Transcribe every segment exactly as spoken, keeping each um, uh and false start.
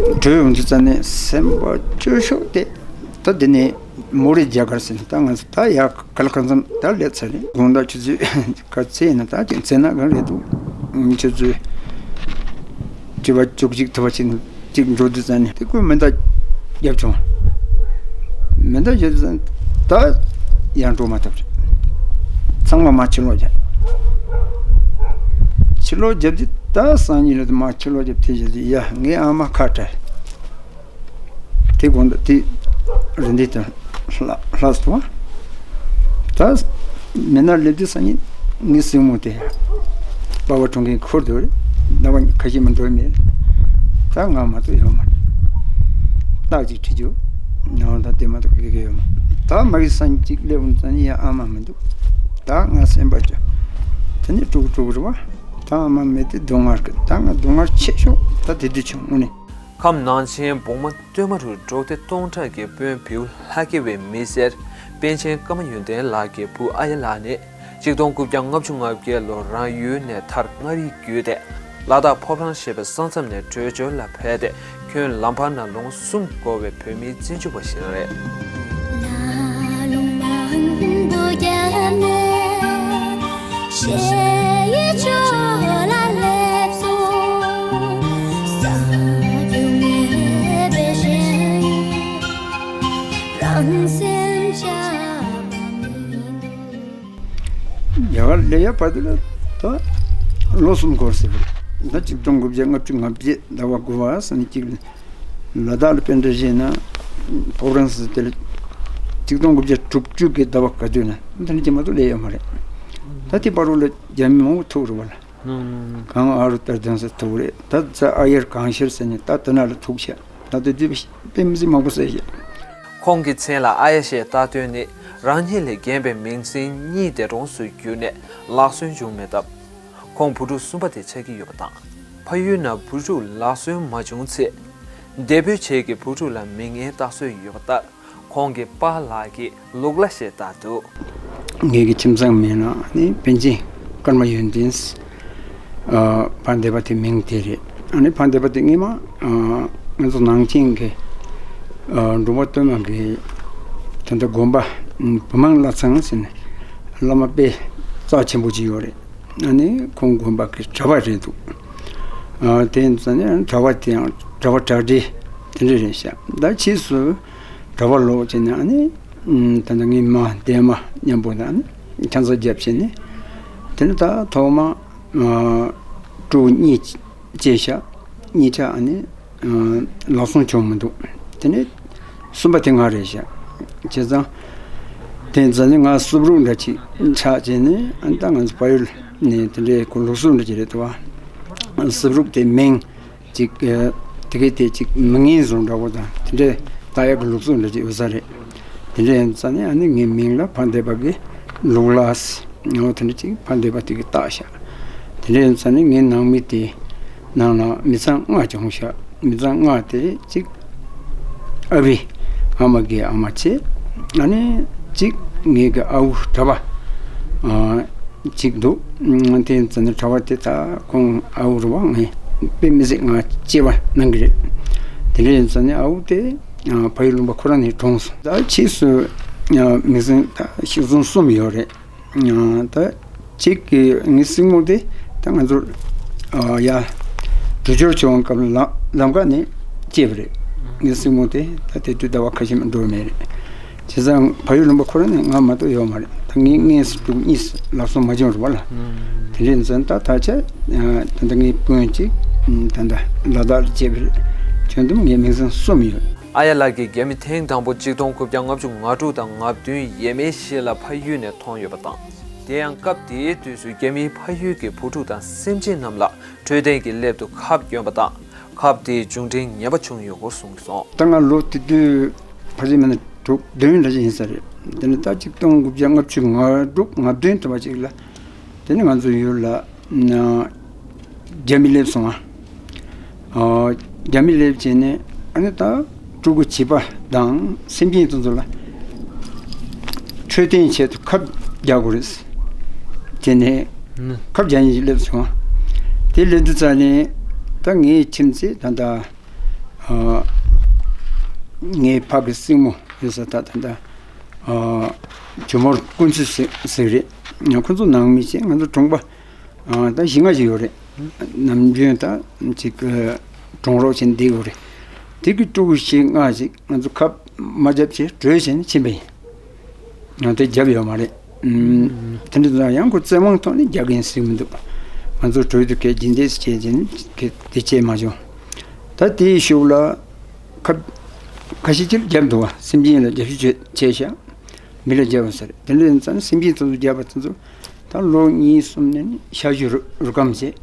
བྲོས་ཡོང་དུས་ཙ་ནས་སེམས་པ་སྐྱོ་ཤོས་དེ། ད་འདི་ནས་མོ་རེ་རྒྱ་གར་ཟེར་ནས། ད་ང་ཚོ་ད་ཡར་ག་ལ་གང་འཚམ་ད་སླེབས་ཚར་རེད། དགོང་དག་ཆུ་ཚོད་ག་ཚད་ཡིན་ན་ད་ཅིག་མཚན་ན་གང་རེད་འདུག་ཆུ་ཚོད་བཅུ་པ་བཅུ་གཅིག་ཐུབ་པ་ཅིག་ཅིག་འགྲོ་དུས་ཙ་ནས་དེ་ཁོས་མེ་མདའ་བརྒྱབ་བྱུང་། མེ་མདའ་བརྒྱབ་དུས་ཙ་ནས་ད་ཡར་འགྲོ་མ་ཐུབ་རེད། ཚང་མ་མར་ཕྱིར་ལོག་བརྒྱབ། ཕྱིར་ལོག་བརྒྱབ་དུས་ད་སང་ཉིན་ལ་དུ་མར་ཕྱིར་ལོག་བརྒྱབ། དེ་བཞིན་དུ་ཡ་ངའི་ཨ་མ་ཁ་བྲལ། དེ་དགོང་དག་དེ་རེ་འདི་དང་ལྷ་ལྷ་སོ། ད་མི་ནག་སླེབས་དུས་སང་ཉིན་ངའི་སྲིང་མོ་དེ་པ་ཕ་གྲོངས་མཁན་འཁུར་འདུག་རེད། ཟླ་བ་ཁ་ཤས་མ་འགྲོ་མེད། ད་ང་མ་གཏོགས་ཡོད་མ་རེད། རྟགས་ཅིག་བྲིས་རྒྱུ་ནང་ད་དེ་མ་གཏོགས་ག་གེ་ཡོད་མ། ད་མ་གི་སང་ཉིན་གཅིག་སླེབས་འོང་ཙང་ཡང་ཨ་མ་མི་འདུག་ད་ང་སེམས་པ་སྐྱོ། དེ་ནས་ཀྲུག་ཀྲུག་རེད་བ། ད་ཨ་མ་མེད་དུས་སྡུག་བསྔལ་གི། ད་ང་སྡུག་བསྔལ་ཆེ་ཤོས་ད་དེ་དུས་བྱུང་དངོས་གནས། ཁམས་ནང་ཆེན་བོག་མ་སྟོད་མ་རུ་འབྲོག་སྡེ་སྟོང་ཕྲག་གི་དཔོན་བེའུ་ལྷ་སྐལ་བའི་མི་སེར་པཎ་ཆེན་ཀརྨ་ཡོན་ཏན་ལགས་ཀྱི་བུ་ཨ་ཡ་ལགས་ནི་གཅིག་སྟོང་དགུ་བརྒྱ་ལྔ་བཅུ་ང་བརྒྱད་ལོར་རང་ཡུལ་ནས་མཐར་མངའ་རིས་བརྒྱུད་དེ་ལ་དྭགས་ཕོ་བྲང་ཞེས་པའི་ས་མཚམས་ནས་བྲོས་བྱོལ་ལ་ཕེབས་ཏེ། ཁྱོན་ལམ་བར་ན་ལུང་གསུམ་བསྐོར་བའི་བོད་མིའི་བཙན་བྱོལ་བ་ཞིག་རེད། རྒྱ་གར་སླེབས་ཡ་བར་དུ་ལ་ད་ལོ་གསུམ་འགོར་ཟེར་བ་རེད། ད་གཅིག་སྟོང་དགུ་བརྒྱ་ལྔ་བཅུ་ང་བརྒྱད་ཟླ་བ་དགུ་པ་ཟེར་ནས་གཅིག་ལ་ལ་དྭགས་ལ་དཔེ་འདྲ་བཞེས་ན་ཕོ་བྲང་ཟེར་དེ་ལ་གཅིག་སྟོང་དགུ་བརྒྱ་དྲུག་ཅུ་གི་ཟླ་བ་ག་དུས་ན་ད་ནི་ཅི་མ་གཏོགས་སླེབས་ཡོད་མ་རེད། ད་དེ་བར་དུ་ལ་རྒྱ་མི་མང་པོ་ཐུག་རེད་བ་ལ། གངས་ཨ་རུ་སྟར་དོན་ཟེར་ཐུག་རེད། ད་ཛ་ཨ་ཡར་གངས་ཤེར་ཟེར་ནས་ད་དེ་ན་ལ་ཐུག་ཤག་ད་དེ་དུས་དཔེ་མི་སྲིད་མང་པོ་བསད་ཤག་ཁོང་གི་མཚན་ལ་ཨ་ཡ་ཞེས་བཏགས་དོན་ནི་རང་ཉིད་ལས་རྒན་པའི་མིང་སྲིང་གཉིས་འདས་གྲོངས་སུ་གྱུར་ནས་ལག་སོན་བྱུང་མེད་སྟབས། ཁོང་བུ་ཕྲུག་གསུམ་པ་དེ་ཆགས་ཀྱི་ཡོད་པ་དང་། ཕ་ཡུལ་ན་བུ་ཕྲུག་ལག་སོན་མ་བྱུང་ཚེ། འདས་པོའི་བྱེས་ཀྱི་བུ་ཕྲུག་ལ་མིང་ངན་བཏགས་སྲོལ་ཡོད་པ་ལྟར། ཁོང་གི་པཱ་ལགས་ཀྱིས་ལུག་ལ་ཞེས་བཏགས་འདུག་ངེད་ཀྱི་ཁྱིམ་ཚང་མིང་ལ་ནི་པཎ་ཆེན་ཀརྨ་ཡོན་ཏན། ཨ་ཕ་འདས་པ་དེ་མིང་དེ་རེད། ཨ་ནི་ཕ་འདས་པ་དེ་སྔས་མ་ཨ་ང་ཚོ་ནང་ཆེན་གྱི་ཨ་འབྲོག་པ་སྟོད་མ་གི་ད་ལྟ་དགོན་པ་བུ་མང་བླ་ཚང་ཟེར་ནས་བླ་མ་དཔེ་རྩ་ཆེན་པོ་ཅིག་ཡོད་རེད། ཨ་ནི་ཁོང་དགོན་པ་གི་གྲྭ་པ་རེད་འདུག་ཨ་དེ་ཡིན་ཙང་ནི་གྲྭ་པ་དེ་ཡང་གྲྭ་པ་གྲྭ་སྒྲིག་དེ་འདྲ་རེད་ཤག་ད་ཕྱིས་སུ་གྲྭ་པ་ལོག་བྱས་ནས་ཨ་ནི་ད་ལྟ་ངའི་མ་འདས་མ་མཉམ་པོ་དང་ཨ་ནི་ཁྱད་མཚར་རྒྱབ་བྱས་ནས་དེ་ནི་ད་ཐོག་མ་ཕྲུ་གུ་གཉིས་སྐྱེས་ཤག་གཉིས་ཆ་ཨ་ནི་ལག་སོན་བྱུང་མི་འདུག་དེ་ནས་གསུམ་པ་དེ་ང་རེད་ཤག་བྱས་ཙང་དེ་ཙང་ནི་ང་སུབ་རུག་འདྲ་ཅིག་ཆགས་བྱས་ནས་ཨ་ནི་ད་ང་ཚོ་ཕ་ཡུལ་ནས་དེ་འདྲའི་ཁོ་ལུགས་སྲོལ་འདྲ་ཅིག་རེད་དོ། སུབ་རུག་དེ་མིང་ཅིག་དེ་གའི་དེ་ཅིག་མི་ངན་བཟོ་འདྲ་བོ་དང་དེ་འདྲའི་ད་ཡག་གི་ལུགས་སྲོལ་འདྲ་ཅིག་ཡོད་ས་རེད། དེ་འདྲ་ཡིན་ཙང་ནི་ཨ་ནི་ངའི་མིང་ལ་ཕ་འདས་པ་གི་ལུག་ལ། ངོ་དེ་འདྲ་ཅིག་ཕ་འདས་པ་དེ་གིས་བཏགས་ཤག་དེ་འདྲ་ཡིན་ཙང་ནི་ངའི་ནང་མི་དེ་ནང་ལ་མི་ཚང་ལྔ་བྱུང་ཤག་མི་ཚང་ལྔ་དེ་གཅིག་ཨ་བི་ཨ་མ་གི་ཨ་མ་བྱས། ཨ་ནི་གཅིག་ངེད་ཀྱི་ཨ་ཁུ་གྲྭ་པ་ཨ་གཅིག་འདུག་དེ་ཡིན་ཙང་ནི་གྲྭ་པ་དེ་ད་ཁོང་ཨ་ཁུ་རུ་བ་ངས་དཔེ་མི་སྲིད་ང་གཅེས་པ་གནང་གི་རེད། དེ་འདྲ་ཡིན་ཙང་ནི་ཨ་ཁུ་དེ་ཕ་ཡུལ་ལུང་པ་ཁོ་རང་ནས་གྲོངས་སོང་། ད་ཕྱིས་སུ་མི་ཚང་ད་ཤི་གསོན་གསུམ་ཡོད་རེད། ད་གཅིག་གི་ངའི་སྲིང་མོ་དེ་ད་ང་ཚོ་ཡ་འགྲུལ་སྐྱོར་བྱེད་ཡོང་སྐབས་ལམ་ལམ་ཁ་ནས་སྐྱེས་པ་རེད། ངའི་སྲིང་མོ་དེ་ད་དེ་དུས་ཟླ་བ་ཁ་ཤས་མ་འགྲོ་མེད་རེད། བྱས་ཙང་ཕ་ཡུལ་ལུང་པ་ཁོ་རང་ནས་ང་མ་གཏོགས་ཡོད་མ་རེད། ད་ངའི་ངའི་སྲིང་ཕྲུ་གུ་གཉིས་ལག་སོན་མ་བྱུང་རེད་བ་ལ། དེ་རེད་ཙང་ད་ད་ཆ་ད་ལྟ་ངའི་སྤུན་གཅིག་ད་ལྟ་ལ་དྭགས་ལ་སྐྱེས་པ་རེད། ཁྱོན་བསྡོམས་ངའི་མིང་ཚང་གསུམ་ཡོད། ཨ་ཡ་ལགས་ཀྱིས་རྒྱ་མི་ཐེངས་དང་པོ་གཅིག་སྟོང་དགུ་བརྒྱ་ལྔ་བཅུ་ང་དྲུག་དང་ང་བདུན་ཡས་མས་ཤིག་ལ་ཕ་ཡུལ་ནས་མཐོང་ཡོད་པ་དང་། དེ་ཡང་སྐབས་དེའི་དུས་སུ་རྒྱ་མིས་ཕ་ཡུལ་གྱི་བུ་ཕྲུག་དང་སེམས་ཅན་རྣམས་ལ་འཕྲོད་བསྟེན་གྱི་སླད་དུ་ཁབ་བསྐྱོན་པ་དང་། ཁབ་དེའི་འབྱུང་འཕྲིན་ངན་པ་བྱུང་ཡོད་སྐོར་གསུངས་སོང་། ད་ང་ལོ་དེ་དུས་ཕལ་ཆེར་མིན་ན་དྲུག་བདུན་འདྲ་ཞིག་ཡིན་ས་རེད། དེ་ནི་ད་གཅིག་སྟོང་དགུ་བརྒྱ་ལྔ་བཅུ་ང་དྲུག་ང་བདུན་དུ་བ་ཅིག་ལ། དེ་ནི་ང་ཚོའི་ཡུལ་ལ་རྒྱ་མི་སླེབས་སོང་ང་། རྒྱ་མི་སླེབས་བྱས་ནས་ཨ་ནི་ད་ཕྲུ་གུ་བྱིས་པ་དང་སེམས་ཅན་དེ་ཚོ་ལ་འཕྲོད་བསྟེན་ཆེད་དུ་ཁབ་རྒྱག་དགོས་རེད། དེ་ནས་ཁབ་རྒྱག་མཁན་ཞིག་སླེབས་སོང་ང་། དེ་སླེབས་དུས་ཙ་ནས་ད་ངའི་ཁྱིམ་མཚེས་ད་ལྟ་ ཨ། ངའི་ཕ་གི་སྲིང་མོ་ཡོད་ས་ད་ད་ད། ཨ། ཇོ་མོར་ཀུན་ཚུལ་ཟེར་ཟེར་རེད། ཁོ་ཚོ་ནང་མི་བྱས་ང་ཚོ་གྲོང་པ། ཨ། ད་བཞི་ལྔ་ཞིག་ཡོད་རེད། ནམ་རྒྱུན་ད་ཅིག་གྲོང་རོགས་བྱས་བསྡད་ཡོད་རེད། དེ་གི་ཕྲུ་གུ་བཞི་ལྔ་ཞིག་ང་ཚོ་ཁབ་མ་བརྒྱབ་བྱས་བྲོས་བྱས་ནས་ཕྱིན་པ་ཡིན། ང་དེ་རྒྱབ་ཡོད་མ་རེད། ཨུམ། དེ་འདྲ་ཙང་ཡང་ཁོ་བཙན་དབང་ཐོག་ནས་རྒྱག་གིན་ཟིག་མི་འདུག་ང་ཚོ་གྲོས་བསྡུར་གལ་རྒྱུན་འདེད་བྱས་ཀྱིན་གལ་དེ་བྱས་མ་བྱུང་། ད་དེའི་ཤུགས་ལ་ཁ་ཁ་ཤས་ཅིག་རྒྱབ་འདུག་བ། སེམས་ཅན་ལ་རྒྱབ་སྐྱོར་བྱས་བྱས་ཤག་མི་ལ་རྒྱབ་པ་ཟེར། དེ་འདྲ་ཡིན་ཙང་སེམས་ཅན་དེ་ཚོ་རྒྱབ་པ་དེ་ཚོ་ད་ལོ་གཉིས་གསུམ་ནས་ནི་ཤ་ཞུ་རུ་རུ་སྐམ་བྱས།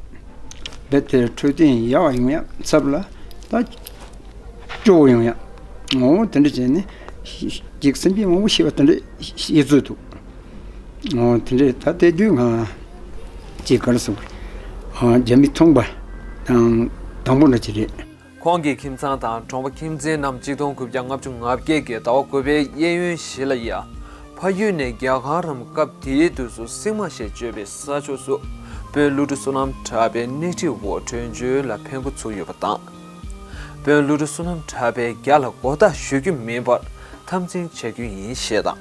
རྦད་དེ་འཕྲོད་བསྟེན་ཡག་ཡོང་ཡག་ཚབ་ལ་ད་སྐྱོ་བོ་ཡོང་ཡག་འོ་དེ་འདྲ་བྱས་ནས་ཅིག་སེམས་ཅན་མང་པོ་ཤི་བ་དེ་འདྲ་ཤེས་ཚོད་འདུག་འོ་དེ་འདྲ་ད་ལྟའི་དུས་ང་ཅིག་ག་རེ་ཟེར། རྒྱ་མི་མཐོང་པ་དང་དང་པོ་འདྲ་ཅིག་རེད། ཁོང་གི་ཁྱིམ་ཚང་དང་གྲོང་པ་ཁྱིམ་མཚེས་རྣམས་གཅིག་སྟོང་དགུ་བརྒྱ་ལྔ་བཅུ་ང་བརྒྱད་ཀྱི་ཟླ་བ་དགུ་པའི་གཡས་གཡོན་བཞི་ལ་ཡ། ཕ་ཡུལ་ནས་རྒྱ་གར་རམ་སྐབས་དེའི་དུས་སུ་སིང་མ་ཞེས་བརྗོད་པའི་ས་ཕྱོགས་སུ་དཔོན་ཀླུ་སྒྲུབ་བསོད་ནམས་གྲགས་པའི་སྣེ་ཁྲིད་འོག་བྲོས་བྱོལ་ལ་ཕེབས་འགོ་ཚུགས་ཡོད་པ་དང་། དཔོན་ཀླུ་སྒྲུབ་བསོད་ནམས་གྲགས་པས་རྒྱ་ལ་མགོ་བཏགས་ཞུ་རྒྱུ་མིན་པར་འཐབ་འཛིང་བྱ་རྒྱུ་ཡིན་ཞེས་དང་།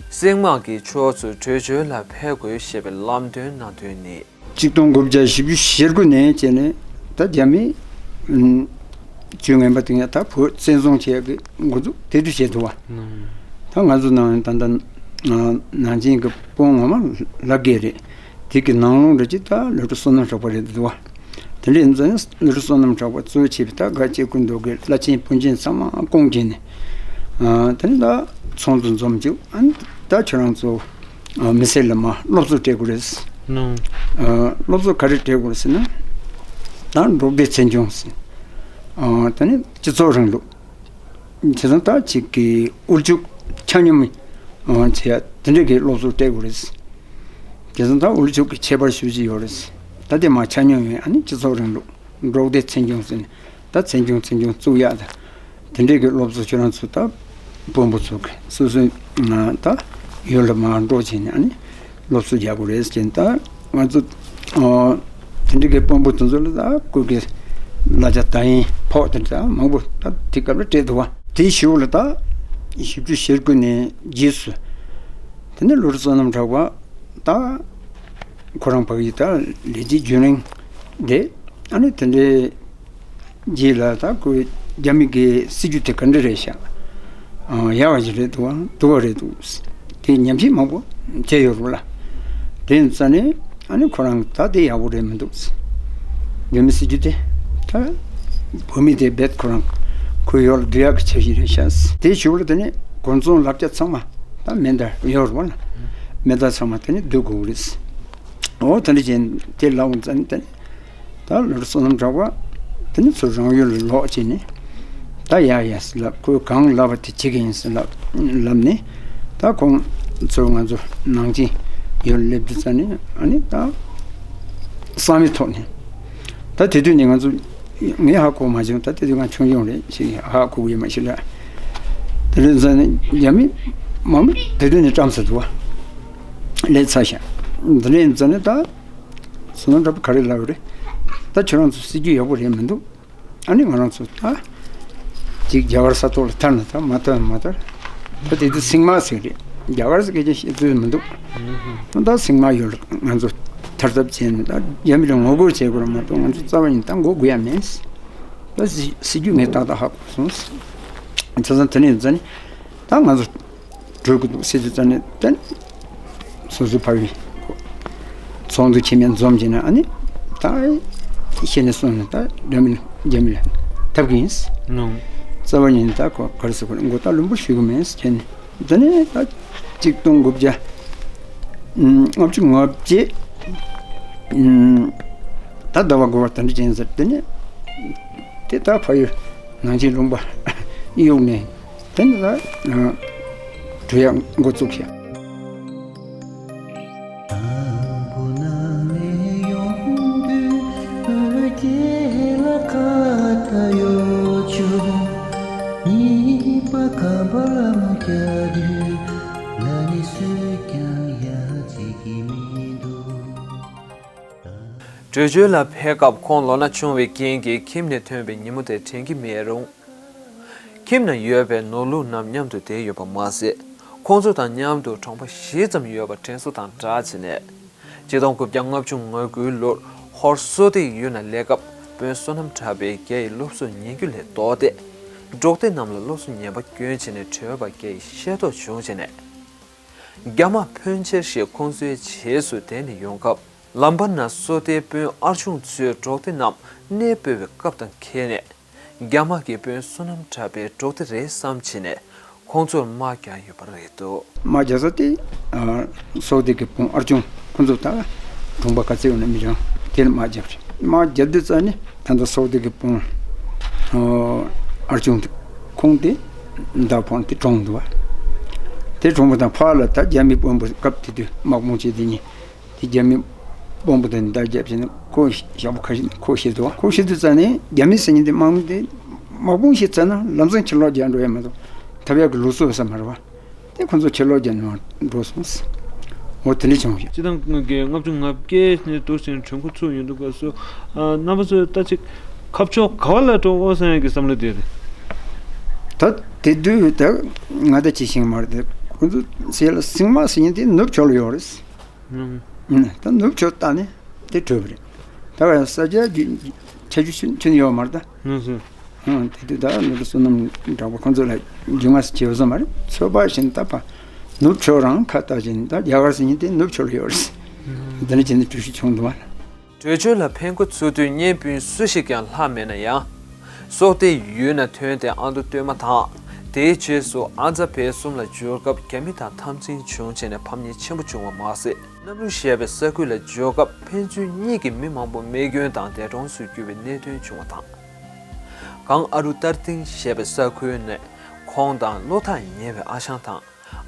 སིང་མ་གི་ཕྱོགས་སུ་བྲོས་བྱོལ་ལ་ཕེབས་དགོས་ཞེས་པའི་ལམ་སྟོན་གནང་དོན་ནི། གཅིག་སྟོང་དགུ་བརྒྱ་བཞི་བཅུ་ཞེ་དགུ་ནས་བྱས་ནས་ད་རྒྱ་མི་ཨུམ་ཇུས་ངན་པ་དེ་ཡང་ད་བོད་བཙན་བཟུང་བྱས་ཀྱི་འགོ་འཛུགས་དེ་དུས་བྱས་འདུག་བ། ད་ང་ཚོ་ནང་ད་ལྟ་ནང་ཆེན་གྱི་དཔོན་ངོ་མ་ལབ་དགོས་རེད། དེ་གི་ནང་ལོགས་འདྲ་ཅིག་ད་ཀླུ་སྒྲུབ་བསོད་ནམས་གྲགས་པ་རེད་འདུག་བ། དེ་འདྲ་ཡིན་ཙང་ཀླུ་སྒྲུབ་བསོད་ནམས་གྲགས་པ་གཙོས་བྱས་པའི་ད་དགའ་སྐྱིད་ཀུན་འདུས་ཀྱི་བླ་ཆེན་སྤུན་མཆེད་ཚང་མ་བསྐོང་བྱས་ནས། ཨ། དེ་ནས་ད་ཚོགས་འདུ་འཛོམས་བྱུང་། ཨ་ནི་ད་ཁྱོད་རང་ཚོ་ཨ་མི་སེར་ལ་མར་སློབ་གསོ་སྤྲད་དགོས་རེད། ནོ། ཨ། སློབ་གསོ་ག་རེ་སྤྲད་དགོས་རེད་ཟེར་ན། ད་འབྲོག་སྡེ་ཚན་ཆུང་ཟེར། ཨ། དེ་ནས་སྤྱི་ཚོགས་རིང་ལུགས། དེ་ཚོ་ད་ཅིག་གི་དབུལ་ཕྱུག་ཆ་སྙོམས། ཨ། བྱེད་ཡ་དེ་འདྲ་གི་སློབ་གསོ་སྤྲད་དགོས་རེད། དེ་ཚོ་ད་དབུལ་ཕྱུག་གི་ཁྱད་པར་ཞེ་པོ་ཅིག་ཡོད་རེད། ད་དེ་མར་ཆ་སྙོམས་ཡོད། ཨ་ནི་སྤྱི་ཚོགས་རིང་ལུགས། འབྲོག་སྡེ་ཚན་ཆུང་ཟེར་ནས་ད་ཚན་ཆུང་ཚན་ཆུང་བཙུགས་ཡག་དང་། དེ་འདྲའི་གི་སློབ་གསོ་ཁྱོད་རང་ཚོ་ད་དཔོན་པོ་ཚོ་གི་སོ་སོའི་ང་ད་ཡུལ་ལ་མར་འགྲོ་བྱས་ནས་ཨ་ནི་སློབ་གསོ་རྒྱག་དགོས་རེད་ཟེར་ནས། ད་ང་ཚོ་ཨ་དེ་འདྲའི་གི་དཔོན་པོ་དེ་ཚོ་ལ་ད་སྐུ་གི་གླ་ཆ་ད་ཡིན་ཕོགས་དེ་འདྲ་མང་པོ་ད་དེ་སྐབས་ལ་སྤྲད་འདུག་བ། དེའི་གཞུག་ལ་ད་བཞི་བཅུ་ཞེ་དགུ་ནས་རྗེས་སུ་དེ་ནས་ཀླུ་སྒྲུབ་བསོད་ནམས་གྲགས་པ་ད་ཁོ་རང་ཕ་གི་ད་ལས་བྱེད་རྒྱུན་རིང་རེད། ཨ་ནི་དེ་འདྲའི་རྗེས་ལ་ད་ཁོས་རྒྱ་མི་གི་སྲིད་ཇུས་དེ་ག་འདྲ་རེད་ཤག་ཨ། ཡག་པ་ཞིག་རེད་འདུག་བ། སྡུག་པ་རེད་འདུག་དེ་ཉམས་ཞིབ་མང་པོ་བྱས་ཡོད་རེད་ལ། དེ་ཡིན་ཙང་ནས་ཨ་ནི་ཁོ་རང་ད་དེ་ཡག་པོ་རེད་མི་འདུག་རྒྱ་མི་སྲིད་ཇུས་དེ་ད་བོད་མི་དེ་རྦད་ཁོ་རང་ཁོའི་ཡོད་ལ་བསྡུ་ཡག་གི་འཆར་གཞི་རེད་ཤག་དེའི་གཞུག་ལ་དེ་ནས་གོ་མཚོན་ལག་ཆ་ཚང་མ་ད་མེ་མདའ་ཡོད་རེད་བ་ལ། མེ་མདའ་ཚང་མ་དེ་ནས་བསྡུ་དགོས་རེད། འོ་དེ་འདྲ་བྱས་དེ་ལབ་ཙང་དེ་ནས་ད་ལོ་བསོད་ནམས་གྲགས་པ་དེ་ནས་ཚུར་རང་ཡུལ་ལ་ལོག་བྱས་ནས། ད་ཡ་ཡ་ཟེར་ལབ། ཁོས་གང་ལབ་པ་དེ་བྱེད་ཀྱི་ཡིན་ཟེར་ལབ་ལབ་ནས། ད་ཁོང་ཚོ་ང་ཚོ་ནང་ཆེན་ཡུལ་སླེབས་དུས་ཙ་ནས་ཨ་ནི་ད་བསམ་བློའི་ཐོག་ནས་ད་དེ་དུས་ནས་ང་ཚོ་ངས་ཧ་གོ་མ་བྱུང་། ད་དེ་དུས་ང་ཆུང་ཆུང་རེད། ཅིག་ཧ་གོ་གི་ཡོད་མ་ཤེས་ལ། དེ་རིང་ཙ་ནས་རྒྱ་མི་མང་པོ་དེ་དུས་ནས་བཀྲམ་ཟེར་འདུག་བ། ལས་ཚར་ཤག་དེ་རིང་ཙ་ནས་ད་བསོད་ནམས་གྲགས་པ་ག་རེ་ལབ་རེད། ད་ཁྱོད་རང་ཚོ་སྲིད་ཇུས་ཡག་པོ་རེད་མི་འདུག་ཨ་ནི་ང་རང་ཚོ་ད་ཅིག་རྒྱ་གར་ས་ཐོག་ལ་ཐར་ན་ད་མ་ཐར་མ་ཐར། ད་དེ་དུས་སིང་མ་ཟེར་རེད། རྒྱ་གར་ཟེར་སྐད་ཆ་བཤད་ཚོད་མི་འདུག་ད་སིང་མ་ཡུལ་ལ་ང་ཚོ་ཐར་ཐབས་བྱས་ནས་ད་རྒྱ་མི་ལ་ངོ་རྒོལ་བྱེད་དགོས་རེད་མ་གཏོགས་ང་ཚོ་རྩ་བ་ཉིད་ད་མགོ་སྒུར་ཡ་མེད། ད་སྲིད་སྲིད་ཇུས་ངས་ཏག་ཏག་ཧ་གོ་སོང་། བྱས་ཙང་དེ་ནས་ཙ་ནས་ད་ང་ཚོ་འགྲོ་གི་འདུག་ཟེར་དུས་ཙ་ནས་ད་སོ་སོའི་ཕ་ཡུལ་ཚོགས་འདུ་ཆེན་མོ་འཛོམས་བྱས་ནས་ཨ་ནི་ད་བཤད་ནས་གསུངས་ནས་ད་རྒྱ་མི་རྒྱ་མི་ལ་འཐབ་ཀྱི་ཡིན། ནོ། རྩ་བ་ཉིད་ནས་ད་ག་རེ་ཟེར་དགོས་རེད། མགོ་བཏགས་ལུང་པ་ཞུ་གི་མིན་ཟེར་ནས། དེ་ནས་ད་གཅིག་སྟོང་དགུ་བརྒྱ་ལྔ་བཅུ་ང་བརྒྱད་ད་ཟླ་བ་དགུ་པ་དེ་འདྲ་ཅན་ཟེར། དེ་ནས་དེ་ད་ཕ་ཡུལ་ནང་ཆེན་ལུང་པ་གཡུགས་ནས་དེ་ནས་ད་བྲོས་ཡག་འགོ་བཙུགས་ཤག་བྲོས་བྱོལ་ལ་ཕེབས་སྐབས་ཁོང་ལོ་ན་ཆུང་བའི་རྐྱེན་གྱིས་ཁྱིམ་ནས་ཐོན་པའི་ཉིན་མོ་དེ་དྲན་གྱི་མེད་རུང་ ཁྱིམ་ན་ཡོད་པའི་ནོར་ལུག་རྣམས་མཉམ་དུ་བསྡད་ཡོད་པ་མ་ཟད། ཁོང་ཚོ་དང་མཉམ་དུ་གྲོང་པ་བཞི་ཙམ་ཡོད་པ་དྲན་གསོ་དང་སྦྲགས་བྱས་ནས། ཆིག་སྟོང་དགུ་བརྒྱ་ལྔ་བཅུ་ང་དགུའི་ལོར་ཧོར་སོག་སྡེའི་ཡུལ་ན་སླེབས་སྐབས། དཔོན་བསོད་ནམས་གྲགས་པས་རྒྱ་ཡི་སློབ་གསོ་ཉན་རྒྱུ་ལས་ལྡོག་སྟེ། འབྲོག་སྡེ་རྣམས་ལ་སློབ་གསོ་ཉན་པ་སྐྱོན་བྱས་ནས་བྲོས་པ་རྒྱ་ཡིས་ཤེས་རྟོགས་བྱུང་བྱས་ནས། རྒྱ་དམག་ཕོན་ཆེ་ཞིག་ཁོང་ཚོའི་རྗེས་སུ་དེད་ནས་ཡོང་སྐབས། ལམ་བར་ན་སོག་སྡེའི་དཔོན་ཨར་ཆུང་ཚོས་འབྲོག་སྡེ་རྣམས་གནས་སྤོ་བའི་སྐབས་དང་འཁེལ་ནས། རྒྱ་དམག་གིས་དཔོན་བསོད་ནམས་གྲགས་པའི་འབྲོག་སྡེ་རེད་བསམ་བྱས་ནས། ཁོང་ཚོར་དམག་རྒྱག་ཡོད་པ་རེད་འདུག་དམག་རྒྱག་ས་དེ། ཨ། སོག་སྡེ་གི་དཔོན་ཨར་ཆུང་ཁོང་ཚོ་དང་གྲོང་པ་ག་ཚོད་ཡོད་ན་མི་གྲངས་དེར་དམག་རྒྱབ་རེད། དམག་རྒྱབ་དུས་ཙ་ནས་ད་ལྟ་སོག་སྡེ་གི་དཔོན། ཨ། ཨར་ཆུང་དེ་ཁོང་དེ་མདའ་འཕངས་ཏེ་གྲོངས་འདུག་བ། དེ་གྲོངས་པ་དང་ཕར་ལ་ད་རྒྱ་མི་དཔོན་པོ་སྐབས་དེ་དུས་དམག་དཔུང་བྱས་དེ་གཉིས། དེ་རྒྱ་མི་དཔོན་པོ་དེ་མདའ་བརྒྱབ་བྱས་ནས་ཁོ་ཞག་པོ་ཁ་ཤས་ཁོ་ཤི་འདུག་ཁོ་ཤི་དུས་ཙ་ནས་རྒྱ་མི་ཟེར་མཁན་དེ་དམག་མི་དེ་དམག་དཔུང་ཞིག་བཙལ་ན་ལམ་སེང་ཕྱིར་ལོག་རྒྱག་འགྲོ་ཡ་མ་གཏོགས་ཐབས་ཡག་གི་ལུགས་སྲོལ་ཡོད་ས་མ་རེད་བ། དེ་ཁོ་ཚོ་ཕྱིར་ལོག་རྒྱག་ནས་འགྲོ་སོང་། འོ་དེ་འདྲ་བྱུང་ཞིག་སྤྱི་བཏང་གི་ལྔ་བཅུ་ང་བརྒྱད་ནས་འདུག་ཅིང་གྲོས་འགོ་ཚུགས་ཡོང་དུས་སྐབས་སུ། ཨ། རྣམ་པ་ཚོས་ད་ཅིག་ཁ་ཕྱོགས་ག་བ་ལ་འགྲོ་དགོས་བསམ་ཡག་གི་བསམ་བློ་དེ་རེད། ད་དེ་དུས་ད་ང་ད་ཅི་ཤེས་མ་རེད་དེ། ཁོ་ཚོ་ཟེར་ལ་སྲིང་མ་ཟེར་མཁན་དེ་ནུབ་ཕྱོགས་ལ་ཡོད་རེད། ཨང་། ད་ནུབ་ཕྱོགས་བལྟས་ནས་དེ་གྲོལ་བ་རེད། ད་ག་ས་རྒྱ་རྒྱུ་ཆ་རྒྱུས་ཆུ་ཆུ་ནི་ཡོད་མ་རེད་ད། ཨང་། དེ་དུས་ད་ནུབ་བསོད་ནམས་གྲགས་པ་ཁོང་ཚོ་ལ་རྒྱུས་མངའ་ཟེར་བྱེད་ཡོད་ས་མ་རེད། ཚོད་དཔག་བྱས་ན་ད་ཕ་ནུབ་ཕྱོགས་རང་ཁ་བལྟས་བྱས་ན་ད་རྒྱ་གར་ཟེར་མཁན་དེ་ནུབ་ཕྱོགས་ལ་ཡོད་རེད། འདི་འདྲ་བྱས་ནས་གྲོས་གཞི་བྱུང་འདུག་བ། བྲོས་བྱོལ་ལ་ཕེབས་འགོ་ཚུགས་དུས་གཉེན་སྤུན་སུ་ཞིག་ཀྱང་ལྷག་མེད་ན་ཡང་། སོག་སྡེའི་ཡུལ་ནས་ཐོན་ཏེ་ཨ་མདོ་སྟོད་མ་དང་། དེའི་རྗེས་སུ་ཨ་ཛ་བལ་གསུམ་ལ་འབྱོར་སྐབས་རྒྱ་མི་དང་འཐབ་འཛིང་བྱུང་བྱས་ནས་ཕམ་ཉེས་ཆེན་པོ་བྱུང་བ་མ་ཟད། གནམ་རུ་ཞེས་པའི་ས་ཁུལ་ལ་འབྱོར་སྐབས་ཕན་ཚུན་གཉིས་ཀྱི་མི་མང་པོ་རྨས་སྐྱོན་དང་འདས་གྲོངས་སུ་གྱུར་པའི་གནད་དོན་བྱུང་བ་དང་། གངས་ཨ་རུ་སྟར་སྡིང་ཞེས་པའི་ས་ཁུལ་ནས་ཁོང་དང་བློ་ཐག་ཉེ་བའི་ཨ་ཞང་དང་།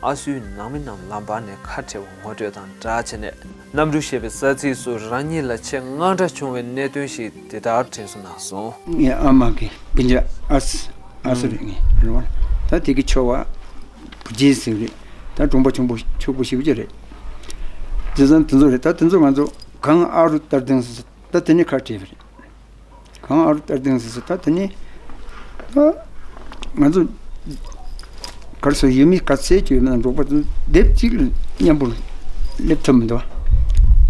ཨ་སུའི་ནང་མི་རྣམས་ལམ་བར་ནས་ཁ་བྲལ་བ་ངོ་སྤྲོད་དང་སྦྲགས་བྱས་ནས། གནམ་གྲུ་ཞེས་པའི་ས་ཚིགས་སུ་རང་ཉིད་ལ་ཆེས་དངངས་སྐྲག་བྱུང་བའི་གནད་དོན་ཞིག་འདི་ལྟར་དྲན་གསོ་གནང་སོང་། ངའི་ཨ་མ་གི་སྤུན་ཀྱག་ཨ་སུ་ཨ་སུ་རེད། ངའི་རེད་བ། ད་དེ་གི་ཁྱོ་བ་བུ་རྗེ་ཟེར་རེད། ད་གྲོང་པ་ཆུང་པོ་ཕྱུག་པོ་ཞིག་ཅིག་རེད། བྱས་ཙང་དེ་ཚོ་རེད། ད་དེ་ཚོ་ང་ཚོ་གངས་ཨ་རུ་སྟར་སྡིང་ཟེར་ད་དེ་ནས་ཁ་བྲལ་བ་རེད། གངས་ཨ་རུ་སྟར་སྡིང་ཟེར་ཟེར་ད་དེ་ནས་ད་ང་ཚོ་ག་རེ་ཟེར་ཡུལ་མི་ག་ཚད་ཅིག་ཡོད་ན་འབྲོག་པ་ཚོ་སྡེབ་གཅིག་ལ་མཉམ་པོ་སླེབས་ཐུབ་མི་འདུག་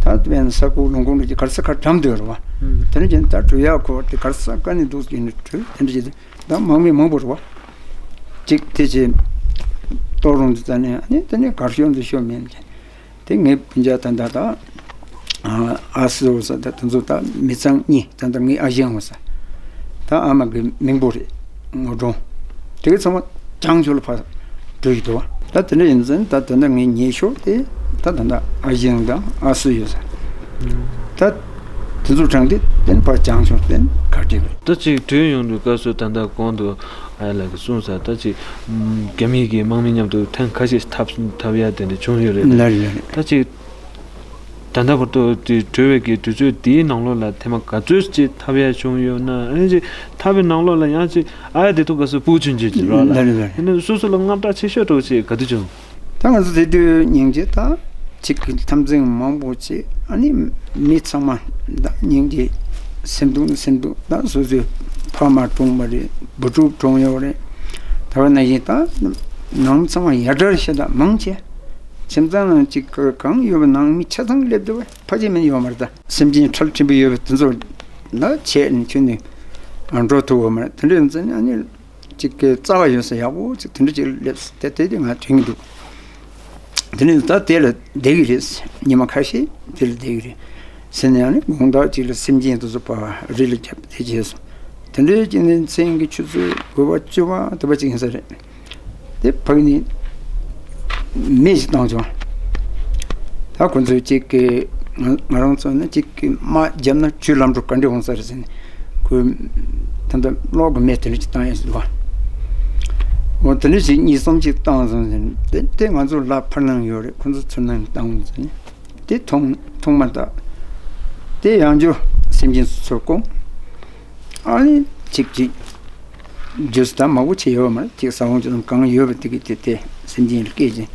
ད་དཔེར་ན་ས་ཁུག་ལུང་ཁུག་འདྲ་ཅིག་ག་རེ་ཟེར་ཁ་གྲམ་འདོད་རེད་བ། དེ་འདྲ་བྱས་ན་ད་བྲོས་ཡག་ཁོ་དེ་ག་རེ་ཟེར་དཀའ་ནས་འདུག་ཟེར་ནས་བྲོས། དེ་འདྲ་བྱས་ད་དམག་མི་མང་པོ་རེད་བ། གཅིག་དེ་ཅིག་གཏོར་རུང་དུ་ད་ནས་ཨ་ནི་དེ་ནས་གར་ཤོར་འདི་ཤོར་མེད་མཁན། དེ་ངའི་སྤུན་ཀྱག་ད་ལྟ་ད་ཨ་སི་འོ་ས་ད་དེ་ཚོ་ད་མི་ཚང་གཉིས་ད་ལྟ་ངའི་ཨ་ཞང་འོ་ས་ད་ཨ་མ་གི་མིང་པོ་རེད། ངོ་སྒྲོན་དེ་གི་ཚང་མ་བྱང་ཕྱོགས་ལ་ཕར་འགྲོ་ཡི་འདུག་བ། ད་དེ་འདྲ་ཡིན་ཙང་ད་ད་ལྟ་ངའི་ཉེ་ཤོས་དེ་ད་ད་ལྟ་ཨ་ཞང་དང་ཨ་སི་ཡོད་ས་ད་དེ་ཚོ་དྲངས་ཏེ་དེ་ནས་ཕར་བྱང་ཕྱོགས་དེ་ནས་ག་བྲིས་པ་རེད། ད་ཅིག་བྲོས་ཡོང་དུས་སྐབས་སུ་ད་ལྟ་གོང་དུ། ཨ་ལགས་ཀྱིས་གསུངས་ས་ད་ཅིག་རྒྱ་མི་གི་དམག་མི་མཉམ་དུ་ཐེངས་ཁ་ཤས་འཐབ་འཐབ་ཡ་དེ་འདྲ་བྱུང་ཡོད་རེད། ལགས་རེད་ལགས་རེད། ད་ཅིག་ད་ལྟ་བར་དུ་དེ་བྲོས་པའི་གི་དུས་ཚོད་དེའི་ནང་ལོགས་ལ་ཐེངས་མ་ག་ཚོད་ཅིག་འཐབ་ཡ་བྱུང་ཡོད་ན། ཨ་ནི་ཅིག་འཐབ་པའི་ནང་ལོགས་ལ་ཡང་ཅིག་ཨ་ཡ་དེ་ཐུག་ག་སུ་སྤུ་ཆུན་ཆུན་ཅིག་རོགས་ལ། ལགས་རེད་ལགས་རེད། ཨ་ནི་སོ་སོ་ལ་དངངས་སྐྲག་ཆེ་ཤོས་འདྲ་བོ་ཅིག་ག་དུས་བྱུང་། ད་ང་ཚོ་དེ་དུས་སྙིང་རྗེ་ད་གཅིག་གི་འཐབ་འཛིང་མང་པོ་བྱས། ཨ་ནི་མི་ཚང་མ་ད་སྙིང་རྗེ་སེམས་སྡུག་སེམས་སྡུག་ད་སོ་སོའི་ཕ་མ་གྲོངས་པ་རེད། བུ་ཕྲུག་གྲོངས་ཡོད་རེད། ད་ག་ནང་བཞིན་ད་ནང་མི་ཚང་མ་ཡ་བྲལ་ཞེ་དྲག་མང་ཆེ། ཁྱིམ་ཚང་ནང་གཅིག་གང་ཡོད་པ་ནང་མི་ཆ་ཚང་སླེབས་འདུག་བས། ཕ་གཅིག་མིན་ཡོད་མ་རེད། ད་སེམས་ཅན་ཁྲལ་ཕྲན་བུ་ཡོད་པ་དེ་ཚོ་ན་ཆད་ནས་ཁྱོན་ནས་འགྲོ་ཐུབ་ཡོད་མ་རེད། དེ་འདྲ་ཡིན་ཙང་ཨ་ནི། གཅིག་གི་རྩ་བ་ཡོད་ས་ཡག་པོ་ཅིག་དེ་འདྲ་ཅིག་ལ་སླེབས་སོང་། དེ་དེ་དེ་ང་དྲན་གྱི་འདུག་དེ་ནས་ད་དེ་ལ་བསྡད་ཀྱི་རེད། ཉི་མ་ཁ་ཤས་དེ་ལ་བསྡད་ཀྱི་རེད་ཟེར་ནས། ཨ་ནི་དགོང་དག་ཅིག་ལ་སེམས་ཅན་དེ་ཚོ་ཕར་རི་ལ་བརྒྱབ་དེ་བྱས་སོང་། དེ་འདྲའི་ཅིག་ནས་མཚན་གྱི་ཆུ་ཚོད་དགུ་པ་བཅུ་པ་དེ་པ་ཅིག་ཡིན་ས་རེད། དེ་ཕ་གི་ནས་མེ་ཞིག་བཏང་བྱུང་། ད་ཁོ་ཚོས་གཅིག་གི་ང་ང་རང་ཚོ་ནི་གཅིག་གི་དམག་བརྒྱབ་ན་ཆུའི་ལམ་འགྲོ་ག་འདྲ་འོང་ས་རེད་ཟེར་ནས། ཁོས་ད་ལྟ་གློག་གི་མེ་དེ་འདྲ་ཅིག་བཏང་ཡས་ཟེར་བ། འོ་དེ་འདྲ་ཅིག་གཉིས་གསུམ་ཅིག་བཏང་སོང་ཟེར་ནས། དེ་དེ་ང་ཚོ་ལ་ཕར་སྣང་ཡོད་རེད། ཁོ་ཚོ་ཚུར་སྣང་བཏང་ཟེར་ནས། དེ་མཐོང་མཐོང་མ་ཐག་དེ་ཡང་བསྐྱར་སེམས་ཅན་ཚོ་བསྐོང་། ཨ་ནི་གཅིག་གཅིག་རྒྱུ་ཟ་མང་པོ་བྱས་ཡོད་མ་རེད། གཅིག་ས་བོན་ཅུང་ཙམ་གང་ཡོད་པ་དེ་གི་དེ་དེ་སེམས་ཅན་ལ་སྐྱེས་ཅིང་།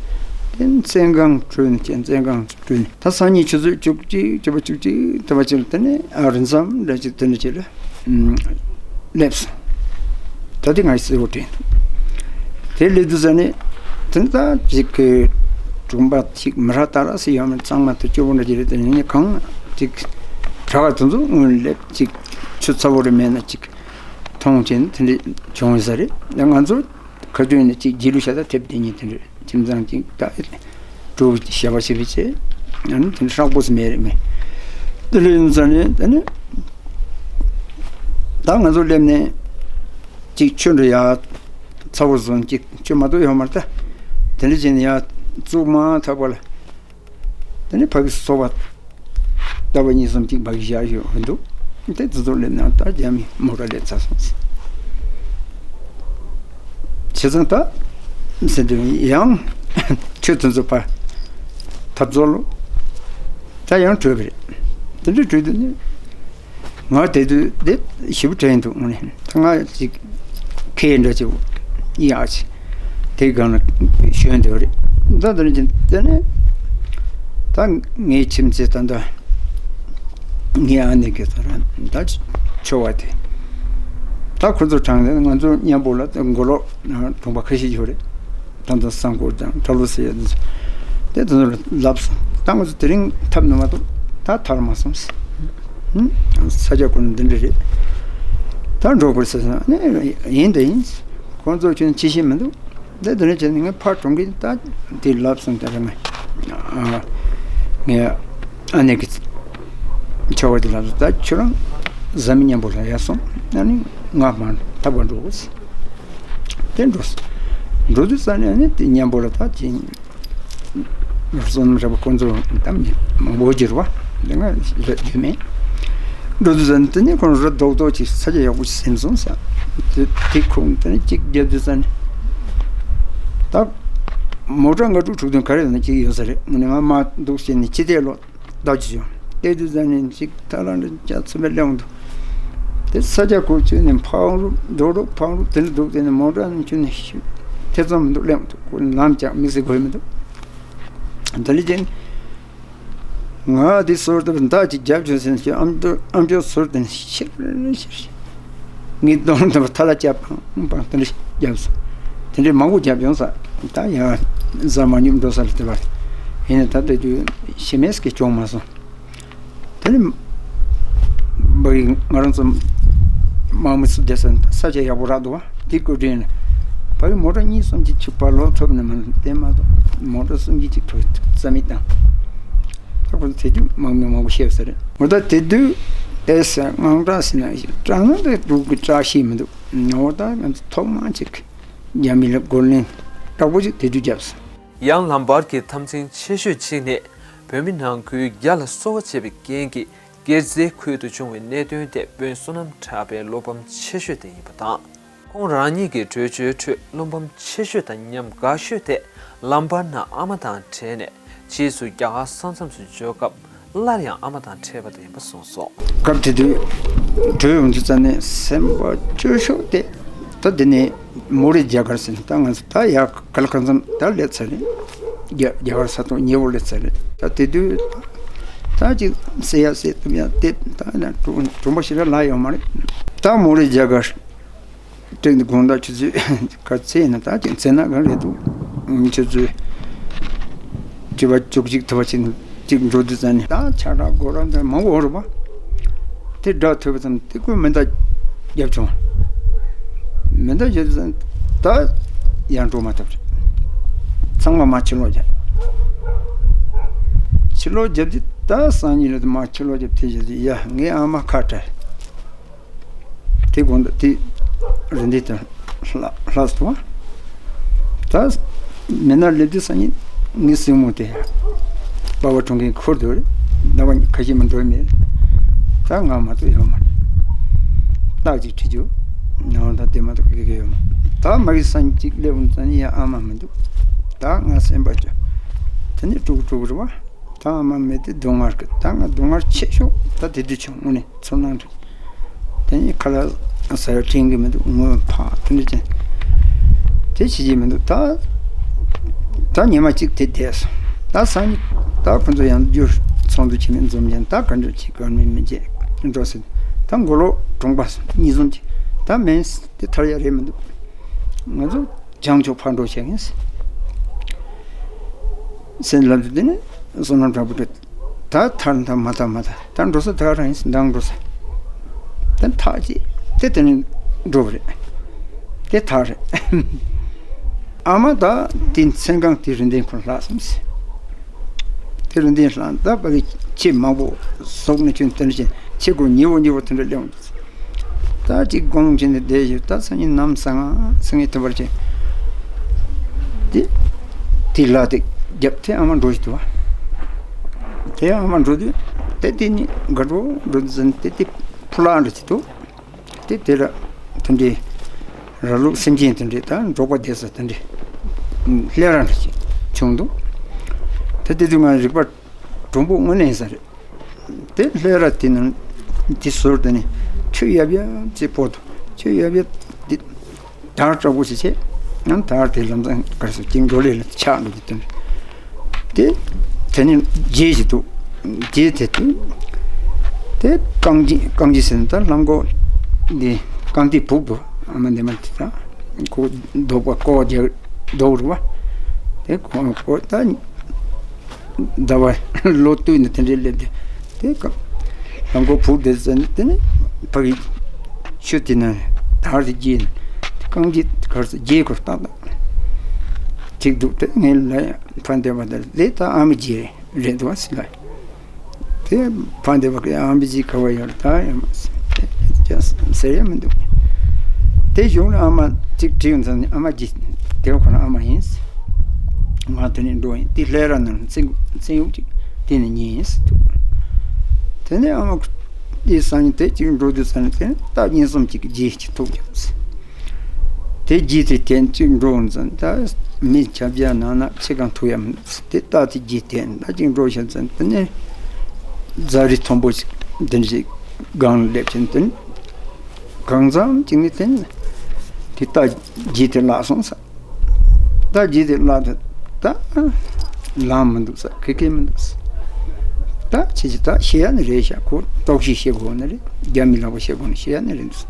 དེ་བཙན་གང་བྲོས་ནས་ཀྱང་བཙན་གང་བྲོས་ནས། ད་སང་ཉིན་ཆུ་ཚོད་བཅུ་གཅིག་བཅུ་པ་བཅུ་གཅིག་དེ་པ་ཅིག་ལ་དེ་ནས་ཨ་རི་མཚམས་འདྲ་ཅིག་དེ་འདྲ་ཅིག་ལ་སླེབས་སོང་། ད་དེ་ང་ཡི་གསལ་བོ་དྲན་འདུག་དེ་སླེབས་དུས་ཙ་ནས་དེ་ད་ཅིག་གི་གྲོང་པ་ཅིག་མི་ར་ཏ་ར་སི་ཡོད་མེད་གཙང་མ་དུ་སྐྱོ་པོ་འདྲ་ཅིག་རེད། དེ་ནས་གང་ཅིག་གྲྭ་བ་དེ་ཚོ་སྔོན་སླེབས་ཅིག་ཆུ་ཚ་པོ་རེ་མེད་ན་ཅིག་མཐོང་བྱས་ནས་དེ་འདྲ་བྱུང་ཡོད་ས་རེད། ང་ཚོ་ཁ་ཆུང་ནས་ཅིག་རྗེས་ལུས་བྱ་ད་ཐེབས་དེ་ཉིད་དེ་འདྲ་ཁྱིམ་ཚང་ཅིག་ད་གྲོགས་ཞབས་པ་བྱེད་པའི་ཆེད་ཨ་ནི་དེ་འདྲ་ཧྲག་པོ་སུ་མེད་རེད་མེད། དེ་ལས་ཡིན་ཙ་ནས་དེ་ནས་ད་ང་ཚོ་སླེབས་ནས་ཅིག་ཆུ་འདྲ་ཡ་ཚ་པོ་བཟོ་ཅིག་ཆུ་མ་གཏོགས་ཡོད་མ་རེད་ད། དེ་འདྲ་བྱས་ནས་ཡ་བཙུགས་མ་ཐག་པ་ལ། དེ་ནས་ཕ་གི་སོ་པ་ལྟ་བུ་གཉིས་གསུམ་གཅིག་འབག་གི་བཞག་ཡོད་མི་འདུག་དེ་དེ་ཚོ་སླེབས་ན་ད་རྒྱ་མི་མོ་ཊ་སླེབས་ཚར་སོང་ཟེར། བྱས་ཙང་ད་ཟེར་དུས་ཡང་ཁྱོད་དེ་ཚོ་ཕར་ཐབ་ཚོར་ལོ། ད་ཡང་བྲོས་པ་རེད། དེ་འདྲ་བྲོས་དུས་ནི། ང་དེ་དུས་དེ་ཞེ་པོ་དྲན་འདུག་དངོས་གནས་ད་ང་ཅིག་ཁེ་འདྲ་ཅིག་ཡག་ཅིག་དེ་སྒང་ལ་ཞོན་འདོད་རེད། ད་དེ་ནས་དེ་ནས་ད་ངའི་ཁྱིམ་མཚེས་ད་ད་ངའི་ཨ་ནེ་གི་ད་ར་ད་ཆོ་བ་དེ་ད་ཁོ་ཚོ་གྲངས་ལས་ང་ཚོ་མཉམ་པོ་ལ་མགོ་ལོག་གྲོང་པ་ཁ་ཤས་ཡོད་རེད། ད་ལྟ་སང་ཀོར་དང་གྲྭ་ལོ་ཟེར་ཡ་དེ་ཚོ་དེ་ཚོ་ལ་ལབ་སོང་། ད་ང་ཚོ་དེ་རིང་ཐབས་ནི་མ་གཏོགས་ད་ཐར་མ་སོང་ཟེར། ཧུམ། ས་སྐྱ་ཁོ་ན་འདི་འདྲ་རེད། ད་འགྲོ་དགོས་ཟེར་སོང་། ཨ་ནི་ཡིན་ད་ཡིན། ཁོང་ཚོ་ཁྱོད་ཅི་ཤེས་མི་འདུག་ད་དེ་འདྲ་བྱས་ནས་ངས་ཕར་གྲོང་གི་ད་དེ་ལབ་སོང་། དེ་རིང་ངས་ཨ་ངའི་ཨ་ནེ་གི་ཆོ་བ་དེ་ལབ་སོང་། ད་ཁྱོད་རང་བཟའ་མི་མཉམ་པོ་ལ་ཡར་སོང་། ཨ་ནི་ང་མར་ཐབ་ཀ་འགྲོ་དགོས་ཟེར། དེ་འགྲོ་སོང་། འགྲོ་དུས་ཙ་ནས་ཨ་ནི་དེ་མཉམ་པོ་ལ་ད་ཅིང་བསོད་ནམས་རེད་པ། ཁོང་ཚོ་ད་མི་མང་པོ་གྱུར་པ་དེ་ང་རེད་རྒྱུ་མེད། འགྲོ་དུས་ཙ་ནས་དེ་ནས་ཁོང་ར་རྡོག་རྡོག་ཅིག་ས་ཆ་ཡག་པོ་ཞིག་ཟིན་སོང་ཟེར། དེ་དེ་ཁོང་དེ་ནས་གཅིག་རྒྱབ་དུས་ཙ་ནས་ད་མོ་ཊ་ལྔ་དྲུག་དྲུག་བདུན་ག་རེ་ཡོད་ན་གཅིག་ཡོད་ས་རེད། ངས་ང་མར་འདུག་བྱས་ནས་ཕྱི་ལྟས་ལོག་ལྟ་རྒྱུ་བྱུང་། ལྟས་དུས་ཙ་ནས་ཅིག་ཐ་ལ་འདྲ་ཅག་ཚུད་པའི་གླེང་འདུག་དེ་ས་ཆ་ཁོ་ཁྱོད་ནས་འཕང་རུབ་འགྲོ་རུབ་འཕང་རུབ་དེ་འདྲ་འདུག་དེ་ནས་མོ་ཊ་ནས་ཁྱོད་ནས་ཤུ་ཐེ་ཚོམ་མི་འདུག་གླེང་འདུག་ཁོ་ལམ་ཅག་དམིགས་བསལ་དགོས་མི་འདུག་དེ་ལས་ཅན་ང་དེ་ཟུར་དུ་མདའ་ཅིག་རྒྱབ་བྱུང་ཟིན་གྱི་ཨམ་ཅོག་ཨམ་ཅོག་ཟུར་དུ་ཤིར་ཤིར་ངའི་གདོང་དུ་ཐ་ལ་ཅག་པང་པང་དེ་འདྲ་རྒྱབ་སོང་། དེ་འདྲའི་མང་པོ་རྒྱབ་བྱུང་ས། ད་ཡང་གཟའ་མ་ཉུབ་འགྲོ་ས་ལ་དེ་བར་ཡིན་ནས་ད་ལྟ་དུས་ཤི་མེད་ཀྱི་བྱུང་མ་སོང་། དེ་ནི་བ་ཡི་ང་རང་ཚོ་དམག་མི་སུ་བསྡད་ས་ས་ཆ་ཡག་པོ་རག་འདུག་བ། དེ་བཀོད་དྲན་ལ་བ་ཡི་མོ་ཊ་གཉིས་གསུམ་གྱི་ཆུ་བར་ལོག་ཐུབ་ནས་མ་བསྟན་མ་གཏོགས་མོ་ཊ་གསུམ་གྱི་ཅིག་ཐུབ་རྩ་མེད་བཏང་། ད་ཁོ་ཚོ་དེ་དུས་དམག་མི་མང་པོ་ཤེས་ས་རེད། འོ་ད་དེ་དུས་ཨེ་ས་དངངས་སྐྲག་ཟེར་ན་སྐྲག་ན་དེ་འབྲུག་གི་སྐྲག་ཤེས་མི་འདུག་འོ་ད་ང་ཚོ་ཐོག་མ་ཅིག་རྒྱ་མི་ལ་རྒོལ་ལན་དྲག་པོ་ཅིག་དེ་དུས་བརྒྱབ་སོང་། ཡང་ལམ་བར་གྱི་འཐབ་འཛིང་ཆེ་ཤོས་གཅིག་ནི་བོད་མི་ནང་ཁུལ་རྒྱ་ལ་སོ་བ་བྱས་པའི་རྐྱེན་གྱིས་སྒེར་རྩའི་ཁུལ་དུ་བྱུང་བའི་གནད་དོན་ཐད་དཔོན་བསོད་ནམས་གྲགས་པའི་བློ་ཕམ་ཆེ་ཤོས་དེ་ཡིན་པ་དང་། ཁོང་རང་ཉིད་ཀྱི་བྲོས་བྱོལ་ཁྲོད་བློ་ཕམ་ཆེ་ཤོས་དང་ཉམས་དགའ་ཤོས་དེ་ལམ་བར་ན་ཨ་མ་དང་བྲལ་ནས་ཕྱིས་སུ་རྒྱ་གར་ས་མཚམས་སུ་འབྱོར་སྐབས་སླར་ཡང་ཨ་མ་དང་འཕྲད་པ་དེ་ཡིན་པ་གསུངས་སོ། སྐབས་དེ་དུས་བྲོས་ཡོང་དུས་ཙ་ནས་སེམས་པ་སྐྱོ་ཤོས་དེ་ད་འདི་ནས་མོ་རེ་རྒྱ་གར་ཟེར་ད་ང་ཚོ་ད་ཡར་ག་ལ་གང་འཚམ་ད་སླེབས་ཚར་རེད། རྒྱ་རྒྱ་གར་ས་ཐོག་ཉེ་བོ་སླེབས་ཚར་རེད། ད་དེ་དུས་ད་ཅིག་ཟེར་ཡ་ཟེར་ཐུབ་ཡ་དེ་ད་ན་གྲུ་གྲུ་མོ་ཞིག་ལ་ལ་ཡོད་མ་རེད། ད་མོ་རེ་རྒྱ་གར་སྤྲད་འདི་དགོང་དག་ཆུ་ཚོད་ག་ཚད་ཡིན་ན་ད་ཅིག་ཚེ་ན་གང་རེད་འདུག་ཆུ་ཚོད་བཅུ་པ་བཅུ་གཅིག་ཐུབ་པ་ཅིག་ཅིག་འགྲོ་དུས་ཙ་ནས་ད་ཆ་རག་སྒོ་ར་འདི་མང་པོ་འོང་རུང་བ་དེ་སྒྲ་ཐོས་པ་ཙམ་དེ་ཀོས་མེ་མདའ་བརྒྱབ་བྱུང་། མེ་མདའ་བརྒྱབ་དུས་ཙ་ནས་ད་ཡར་འགྲོ་མ་ཐུབ་རེད། ཚང་མ་མར་ཕྱིར་ལོག་བརྒྱབ། ཕྱིར་ལོག་བརྒྱབ་དུས་ད་སང་ཉིན་ལ་དུ་མར་ཕྱིར་ལོག་བརྒྱབ་དེ་བཞིན་དུ་ཡ་ངའི་ཨ་མ་ཁ་བྲལ། དེ་དགོང་དག་དེ་རེ་འདི་དང་ལྷ་ལྷ་སོ། ད་མི་ན་ལེབ་དུས་སང་ཉིན་ངའི་སྲིང་མོ་དེ་པ་བ་གྲོང་ཁྱེར་འཁོར་དུ་རེད། ཟླ་བ་ཁ་ཤས་མ་འགྲོ་མེད། ད་ང་མ་གཏོགས་ཡོད་མ་རེད། རྟགས་ཅིག་ཁྲིད་རྒྱུ་ནང་ད་དེ་མ་གཏོགས་ག་གེ་ཡོད་མ་རེད། ད་མ་གི་སང་ཉིན་གཅིག་སླེབས་འོང་ཙང་ཡང་ཨ་མ་མི་འདུག་ད་ང་སེམས་པ་སྐྱོ། དེ་ནས་ཀྲུག་ཀྲུག་རེད་བ། ད་ཨ་མ་མེད་དེ་སྡུག་བསྔལ་གི་ད་ང་སྡུག་བསྔལ་ཆེ་ཤོས་ད་དེ་དུས་བྱུང་དངོས་གནས་ཚོར་སྣང་རེད། དེ་ནས་ཁ་ལག་ཟ་ཡ་དྲན་གི་མི་འདུག་ངོ་ཕག་དེ་འདྲ་ཅན་དེ་བྱེད་ཀྱི་མི་འདུག་ད་ད་ཉི་མ་གཅིག་དེ་བསྡད་སོང་། ད་སང་ཉིན་ད་ཁོ་ཚོ་ཡང་རྒྱུ་ཚོགས་འདུ་བྱེད་མི་འཛོམས་ཀྱང་ད་ག་འདྲ་བྱེད་ག་མི་མི་བྱེད་འགྲོ་ཟེར། ད་མགོ་ལོག་གྲོང་པ་གཉིས་འཛོམས་ཀྱི་ད་མིན་དེ་ཐར་ཡ་རེད་མི་འདུག་ང་ཚོ་ བྱང་ཕྱོགས་ཕར་འགྲོ་བྱེད་ཀྱིན་ཟེར་ལབ་དུས། དེ་ནས་བསོད་ནམས་དྲག་པོ་འགྲོ། ད་ཐར་ད་མ་ཐར་མ་ཐར། ད་འགྲོ་ས་ད་རང་ཡིན། མདང་འགྲོ་ས་ད་ཐག་ཅིག་དེ་དེ་ནས་འགྲོ་བ་རེད། དེ་ཐག་རེད། ཨ་མ་ད་དེ་མཚན་གང་དེ་རིན་ལྡན་ཁོ་ལ་ལྷག་སོང་ཟེར། དེ་རིན་ལྡན་ལྷག་ད་བ་གི་ཁྱི་མང་པོ་ཟོག་ནས་ཁྱོད་དེ་འདྲ་བྱས། ཁྱི་གོ་ཉེ་བོ་ཉེ་བོ་དེ་འདྲ་སླེབས་འོང་། ད་ཅིག་དགོང་ཕྱིན་ནས་བསྡད་ཡོད། ད་སང་ཉིན་ནམ་སང་སང་ཉིན་དེ་བར་བྱས། དེ་དེ་ལ་དེ་རྒྱབ་དེ་ཨ་མ་འགྲོ་བཞིན་འདུག་བ། དེ་ཨ་མ་འགྲོ་དུས་དེ་དེ་ནི་དགའ་སྤྲོ་འགྲོ་དུས་ཙམ་དེ་དེ་ཕོ་ལྷ་འདྲ་ཅིག་འདུག། དེ་དེ་ལ་དེ་འདྲའི་ར་ལུག་སེམས་ཅན་དེ་འདྲའི་ད་འབྲོག་པ་བསྡད་ས་དེ་འདྲའི་ལྷས་ར་འདྲ་ཅིག་བྱུང་འདུག། ད་དེ་དུས་ང་རིག་པ་གྲུང་པོ་དངོས་གནས་ཡིན་ས་རེད། དེ་ལྷས་ར་དེ་ནང་དེ་ཟུར་དེ་ནས་ཆུ་ཡབ་ཡབ་ཅིག་ཕོག་འདུག། ཆུ་ཡབ་ཡབ་དེ་དར་དྲག་པོ་ཞིག་བྱས། ཡང་དར་དེ་ལམ་སང་གར་སོང་། ཅིག་འགྲོ་ལས་ལ་ཆགས་འགྲོ་གི་དོན་དེ། དེ་ནས་རྗེས་ཞིག་འདུག། རྗེས་དེ་དུས་དེ་རྐང་རྗེས། རྐང་རྗེས་ཟེར་ན་ད་ལྷམ་གོག་འདི་རྐང་རྗེས་ཕུག་འདུག། ཨ་མ་འདི་མ་དེ་ད་ཁོ་ལྡོག་པ་ཀོ་རྒྱག་ལྡོག་རུ་བ། དེ་ཁོ་ཁོ་ད་ཟླ་བ་ལོ་སྟོད་ནས་དེ་འདྲའི་སླེབས་ཏེ། དེ་ཀ་ལམ་གོག་ཕུག་དེ་ཟེར་ནས། དེ་ནས་ཕ་གི་ཆུ་དེ་ན་དར་དེ་རྗེས་ནས་རྐང་རྗེས་གར་སོང་། རྗེས་ཁོ་ཏག་ཏག་ཅིག་འདུག། དེ་ངས་ལ་ཕ་འདས་པ་དེ་ལས་ད་ཨ་མ་རྗེས་རེད་འདུག་ཟེར་ལ། དེ་ཕ་འདས་པ་གི་ཨ་མ་རྗེས་ག་བ་ཡོད་ད་ཡང་ཟེར་ཡ་མི་འདུག། དེ་གཞུག་ལ་ཨ་མ་ཅིག་དྲིས་ཡོང་ཙང་ནི། ཨ་མ་རྗེས་དེ་བ་ཁོ་ན་ཨ་མ་ཡིན། ང་དེ་ནས་འགྲོ་ཡིན། དེ་ལྷས་ར་ནང་བཙན་བཙན་གཡོག་ཅིག་དེ་ནས་ཉིན་ཡིན་ཟེར་འདུག། དེ་ནས་ཨ་མ་དེ་སང་ཉིན་དེ་ཅིག་འགྲོ་དུས་ཙམ་ནས་དེ་ནས་རྟ་གཉིས་གསུམ་ཅིག་གི་རྗེས་ཅིག་ཐུག་ཀྱང་ཟེར། དེ་རྗེས་དེ་དེ་ཅིག་འགྲོ་ཙང་ད་མི་ཆ་བརྒྱ་ནང་ན་ཕྱེད་ཀ་ཐུག་ཡ་མི་འདུག། དེ་རྟ་དེ་རྗེས་དེ་ད་ཅིག་འགྲོ་ཤེས་ཙང་དེ་ནས་རྫ་རི་མཐོན་པོ་ཅིག་དེ་འདྲ་ཅིག་སྒང་ལ་སླེབས་ཕྱིན། དེ་ནས་གང་འཚམ་ཅིག་ནས་དེ་ནས་དེ་རྟ་རྗེས་དེ་བརླག་སོང་ཟེར། རྟ་རྗེས་དེ་བརླག་དུས་ད་ལམ་མི་འདུག་ཟེར། ཁེ་ཁེ་མི་འདུག་ཟེར། ད་ཁྱེད་ཀྱིས་ད་ཤེས་ཡ་ནི་རེད་ཤག། ཁོ་ལྟོགས་ཤི་ཤེས་དགོས་ནི་རེད། རྒྱ་མི་ལག་པ་ཤེས་དགོས་ནི། ཤེས་ཡ་ནི་རེད་འདུག་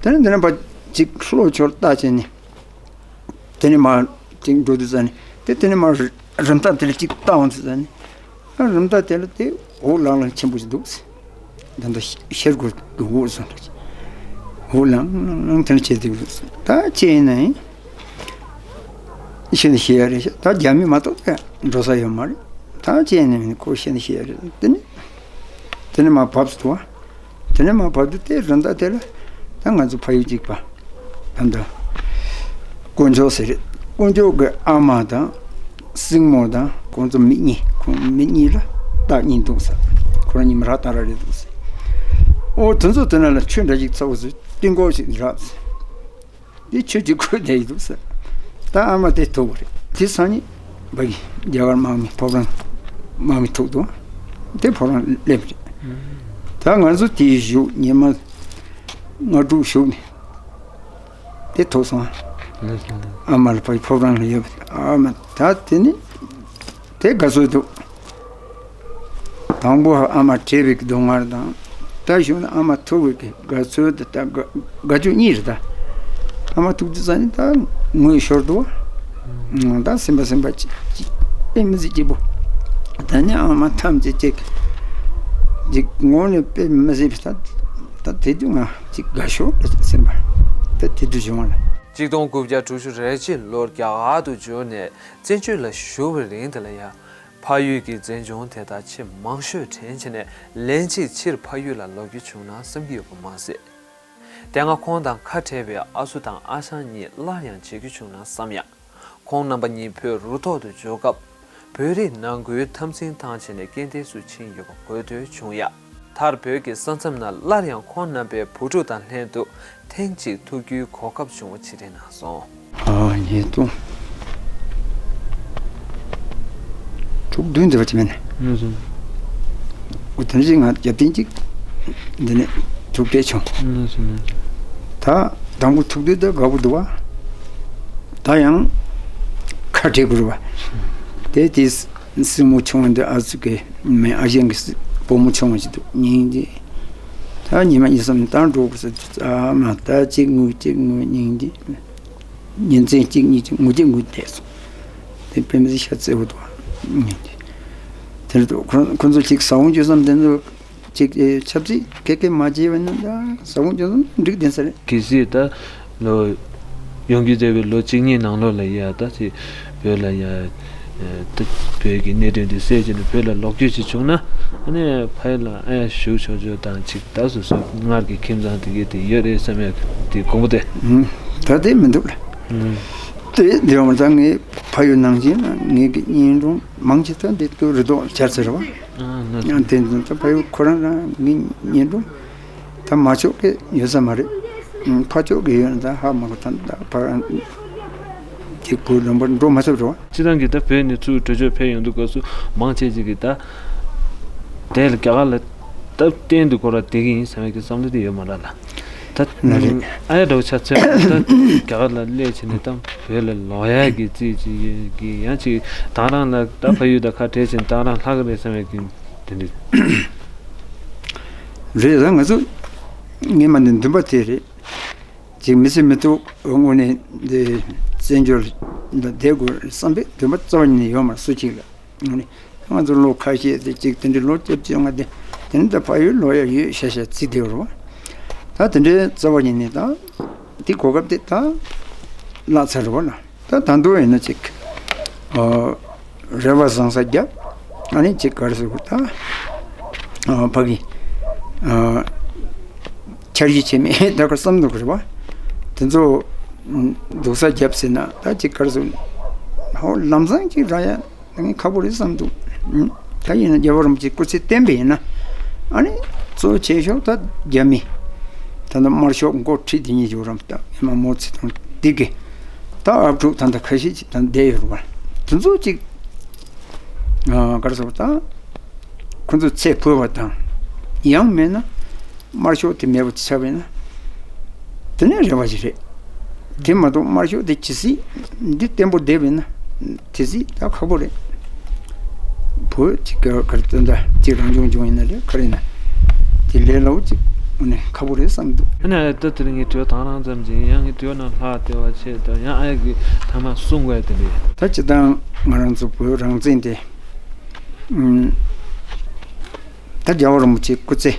ཟེར། དེ་ནས་འདི་ནས་ཕར་ཅིག་ལྷོ་ཕྱོགས་རྟ་ཅན་ནི། དེ་ནས་མར་ཅིག་འགྲོ་དུས་ཙམ་ནས་དེ། དེ་ནས་མར་རི་མཐའ་དེ་ལ་ཅིག་ལྟ་འོང་དུས་ཙམ་ནས། ཨ། རི་མཐའ་དེ་ལ་དེ་འོད་ལང་ལང་ཆེན་པོ་ཞིག་འདུག་ཟེར། ད་ལྟ་ཤར་སྒོར་གྱི་འོད་བཟོ་འདྲ་ཅིག། འོད་ལང་ལང་དེ་འདྲ་བྱས་འདུག་ཟེར། ད་ཅི་ཡིན་ན་ཡིན། ཤེས་ནི་ཤེས་ཡ་རེད་ཤག། ད་རྒྱ་མི་མ་གཏོགས་ཀྱང་འགྲོ་ས་ཡོད་མ་རེད། ད་ཅི་ཡིན་ན་ཡིན། ཁོ་ཤེས་ནི་ཤེས་ཡ་རེད། དེ་ནས་དེ་ནས་མར་བབས་སུ་འདུག་པ། དེ་ནས་མར་བབས་དུས་དེ་རི་མཐའ་དེ་ལ་ད་ང་ཚོ་ཕ་ཡུལ་གཅིག་པ་ད་ལྟ་དཀོན་མཆོག་ཟེར་རེད། དཀོན་མཆོག་གི་ཨ་མ་དང་སྲིང་མོ་དང་ཁོང་ཚོ་མི་གཉིས། ཁོང་མི་གཉིས་ལ་རྟ་གཉིས་འདུག་ཟེར། ཁོ་རང་གཉིས་མི་ར་རྟ་ར་རེད་འདུག་ཟེར། ཨོ། དེ་ཚོ་དེ་ན་ལ་ཆུ་འདྲ་ཞིག་ཚ་བོ་ཟེར། སྟེང་སྐོར་ཞིག་རག་ཟེར། དེ་ཆུ་ཅིག་ཁོལ་བསྡད་ཡི་འདུག་ཟེར། ད་ཨ་མ་དེ་ཐུག་པ་རེད། དེ་སང་ཉིན་ཕ་གི་རྒྱ་གར་དམག་མི་ཕོ་བྲང་དམག་མི་ཐུག་འདུག། དེ་ཕོ་བྲང་སླེབས་རེད། ད་ང་ཚོ་དེའི་བཞུགས། ཉི་མ་ལྔ་དྲུག་བཞུགས་ནས་དེ་ཐུག་སོང་། ཨ་མ་ལ་ཕ་གི་ཕོ་བྲང་ལ་ཡོད་པ་རེད། ཨ་མ་ད་དེ་ནི་དེ་དགའ་ཚོར་འདུག། དང་པོ་ཨ་མ་བྲོས་པའི་སྡུག་བསྔལ་དང་། ད་གཞུག་ན་ཨ་མ་ཐུག་པའི་དགའ་ཚོར་དེ་ད་དགའ་དགའ་སྐྱོ་གཉིས་རེད། ད་ཨ་མ་ཐུག་དུས་ཙམ་ནས་ད་ངུ་ཤོར་འདུག་པ། ད་སེམས་པ་སེམས་པ་ཅིག་ཅིག་དཔེ་མི་སྲིད་སྐྱིད་པོ། ད་ནི་ཨ་མ་ཐམས་ཅད་ཅིག་ཅིག་ངུ་ནས་དཔེ་མི་སྲིད་པ། ད་ད་དེ་དུས་ང་ཅིག་དགའ་ཤོར་སེམས་པ་ད་དེ་དུས་བྱུང་བ་ལ། གཅིག་སྟོང་དགུ་བརྒྱ་དྲུག་ཅུ་རེ་གཅིག་ལོར་རྒྱ་གར་དུ་འབྱོར་ནས་བཙན་བྱོལ་ལ་བཞུགས་པའི་རིང་དེ་ལ་ཡང་། ཕ་ཡུལ་གྱི་མཛེས་ལྗོངས་དེ་དག་ཆེས་མང་ཤོས་དྲན་བྱས་ནས། ལན་གཅིག་ཕྱིར་ཕ་ཡུལ་ལ་ལོག་རྒྱུ་བྱུང་ན་བསམ་གྱི་ཡོད་པ་མ་ཟད། དེ་སྔ་ཁོང་དང་ཁ་བྲལ་བའི་ཨ་སུ་དང་ཨ་ཞང་གཉིས་སླར་ཡང་མཇལ་རྒྱུ་བྱུང་ན་བསམ་ཡང་། ཁོང་རྣམ་པ་གཉིས་བོད་རུ་ཐོག་ཏུ་འབྱོར་སྐབས། བོད་རིགས་ནང་ཁུལ་འཐབ་འཛིང་བཏང་བྱས་ནས་རྐྱེན་འདས་སུ་ཕྱིན་ཡོད་པ་འགོད་འདོད་བྱུང་ཡ། མཐར་བོད་ཀྱི་ས་མཚམས་ན་སླར་ཡང་ཁོང་རྣམ་པའི་བུ་ཕྲུག་དང་ལྷན་དུ་ཐེངས་གཅིག་ཐུག་རྒྱུའི་གོ་སྐབས་བྱུང་བ་ཅིག་རེད་གནང་སོང་། ཨ། ཉིས་སྟོང་དྲུག་བདུན་དེ་བ་ཅི་མིན། ཨུ་ཟུ། འོ་དེ་འདྲ་ཞིག་ང་རྒྱབ་རྟེན་གཅིག་འདི་ནས་ཐུག་འཕྲད་བྱུང་། ཨུ་ཟུ། ད་དང་པོ་ཐུག་དུས་ད་དགའ་པོ་འདུག་པ། ད་ཡང་ཁ་བྲལ་དགོས་རེད་པ། དེ་དེ་སྲིང་མོ་ཆུང་བ་འདི་ཨ་ཚུགས་ཀྱི་མེད། ཨ་ཞང་གི་སྲིང་བུ་མོ་ཆུང་བ་ཞིག་འདུག། སྙིང་རྗེ། ད་ཉི་མ་གཉིས་གསུམ་ད་འགྲོ་དགོས་ཟེར། ཨ་མ་ད་གཅིག་ངུ་གཅིག་ངུ། སྙིང་རྗེ། ཉིན་མཚན་གཅིག་གཉིས་ཀྱི་ངུ་རྒྱུ་ངུ་བསྡད་སོང་། དེ་དཔེ་མི་སྲིད་ཤ་ཚ་པོ་འདུག་དེར་དུ་ཁོ་ཁོ་ཚོ་ཅིག་ཟ་འོང་རྒྱུ་བསམ། དེ་ཚོ་ཅིག་ཨེ་ཆབ་སྲིད་ཀེ་ཀེ་མ་བྱས་པ་ན་ད་ཟ་འོང་རྒྱུ་བསམ་འགྲིག་བསྡད་ས་རེད། གལ་སྲིད་ད་ལོ་ཡོང་རྒྱུ་བསྡད་པའི་ལོ་གཅིག་གཉིས་ནང་ལོགས་ལ་ཡ་ད་ཅིག་བོད་ལ་ཡ་ད་བོད་ཀྱི་གནད་དོན་འདི་སེལ་བྱས་ནས་བོད་ལ་ལོག་རྒྱུ་ཅིག་བྱུང་ན། ཨ་ནི་ཕ་ཡུལ་ལ་ཨ་ཡ་བཞུགས་ཆོག་ཆོག་དང་ཅིག་ད་སོ་སོ་སྔར་གྱི་ཁྱིམ་ཚང་དེ་གའི་དེ་ཡོད་རེད་བསམ་ཡ་དེ་དགོངས་པ་དེ། ད་དེ་མི་འདུག་ལ། དེ་འདི་ཡོང་ཙང་ངའི་ཕ་ཡུལ་ནང་བཞིན་ལ་ངེད་ཀྱི་གཉེན་དྲུང་མང་ཆེ་ད་འདི་ཏུ་རི་དོག་འཆར་ཟེར་བ། ཨ་ན་ཡང་དེ་འདི་ད་ཕ་ཡུལ་ཁོ་རང་རང་ངའི་གཉེན་དྲུང་ད་མ་ཕྱོགས་ཀྱི་ཡོད་ས་མ་རེད། ཕ་ཕྱོགས་ཀྱི་ཡོད་ན་ད་ཧ་མ་གོ་ད་ད་ཕ་རང་གི་གུ་ལོན་པར་འགྲོ་མ་ཐུབ་རོགས། སྤྱི་བཏང་གི་ད་བོད་ནས་ཚུར་བྲོས་བྱོལ་ཕེབས་ཡོང་དུས་སྐབས་སུ་མང་ཆེ་ཅིག་གིས་ད་དེ་ལ་རྒྱ་གར་ལ་སྟབས་བསྟན་དུ་སྐོར་བ་བསྡད་ཀྱི་ཡིན་བསམ་ཡག་གི་བསམ་བློ་དེ་ཡོད་མ་རེད་ལ། ད་ལ་རེད། ཨ་ཡ་འདྲ་བོ་ཆ་ཚོད་ད་རྒྱ་གར་ལ་སླེབས་བྱས་ནས་ད་བོད་ལ་ལོག་ཡག་གི་རྩིས་ཅིག་ཡོད་ཀྱི་ཡང་ཅིག་ད་རང་ལ་ད་ཕ་ཡུལ་དང་ཁ་བྲལ་བྱས་ནས་ད་རང་ལྷག་གི་རེད་བསམ་ཡག་གི་དེ་འདྲ། རེད། ད་ང་ཚོ་སྔས་མ་ནས་འདུན་པ་དེ་རེད། ཅིག་མི་སེམས་མི་ཐུབ་དངོས་གནས་འདི་བཙན་བྱོལ་འདི་བསྡད་དགོས་བསམ་པའི་འདུན་པ་རྩ་བ་ཉིད་ནས་ཡོད་མ་རེད། སུ་གཅིག་ལ་དངོས་གནས་ང་ཚོ་ལོ་ཁ་ཤས་དེ་ཅིག་དེ་འདྲའི་ལོ་བཅོ་བརྒྱད་ལྔ་དེ་དེ་ནི་ད་ཕ་ཡུལ་ལོག་ཡ་ཡོད་ཤ་ཤ་རྩིས་བསྡད་ཡོད་རེད་བ། ད་དེ་འདྲའི་རྩ་བ་ཉིད་ནས་ད་འདི་གོ་སྐབས་དེ་ད་བརླག་ཚར་རེད་བ་ལ། ད་ད་དུང་ཡིན་ན་ཅིག་ཨ་རེ་བ་བཟང་ས་རྒྱབ། ཨ་ནི་ཅིག་ག་རེ་ཟེར་དགོས་ད། ཨ་ཕ་གི་ཨ་འཆར་གཞི་བྱེད་མེད་ད་ག་བསམ་འདུག་རེད་བ། དེ་ཚོ་ཨ་སྡུག་ས་རྒྱབ་ཟེར་ན་ད་ཅིག་ག་རེ་ཟེར། ཧོ་ལམ་སང་ཅིག་རག་ཡ་ད་ངས་ཁག་པོ་རེད་བསམ་འདུག་ཨ་ད་ཡིན་ན་རྒྱལ་བ་རིན་པོ་ཆེ་སྐུ་ཚེ་བརྟན་པ་ཡིན་ན། ཨ་ནི་གཙོ་ཆེ་ཤོས་ད་རྒྱ་མི་ད་ལྟ་དམར་ཤོག་འགོ་ཁྲིད་དེ་གཉིས་ཡོད་རམ་ད་ཨེ་མ་མོ་ཚེ་ཐང་དེ་གི་ད་ཨབ་ཕྲུག་ད་ལྟ་ཁ་ཤས་ཅིག་ད་བསྡད་ཡོད་རེད་བ། དེ་ཚོ་ཅིག་ཨ་ག་རེ་ཟེར་བ་ད་ཁོ་ཚོ་ཚེ་འཕོས་པ་དང་ཡང་མེད་ན་དམར་ཤོག་དེ་མེད་པ་ཆགས་པས་ན་དེ་ནས་རེ་བ་ཞིག་རེད། དེ་མ་གཏོགས་དམར་ཤོག་དེ་ཇི་སྲིད་འདི་བརྟན་པོ་བསྡད་པས་ན་དེ་སྲིད་ད་ཁག་པོ་རེད། བོད་ཅིག་ག་གར་ད་ལྟ་ཅིག་རང་སྐྱོང་ལྗོངས་ཡིན་ན་རེད་ག་རེ་ཡིན་ན་དེ་ལས་སླ་བོ་ཅིག་ཨ་ནི་ཁག་པོ་རེད་བསམ་འདུག་ཨ་ནི་ད་དེ་རིང་ངས་དྲི་བ་དང་རང་ཙམ་ཅིག་ཡང་ངས་དྲི་བ་ནང་ལྷག་བསྡད་པ་བྱས་ད་ཡང་ཨ་ཡ་གི་ཐ་མ་གསུང་དགོས་དེ་རེད། ད་སྤྱིར་བཏང་ང་རང་ཚོ་བོད་རང་བཙན་དེ་ཨུམ་ད་རྒྱལ་བ་རིན་པོ་ཆེ་སྐུ་ཚེ།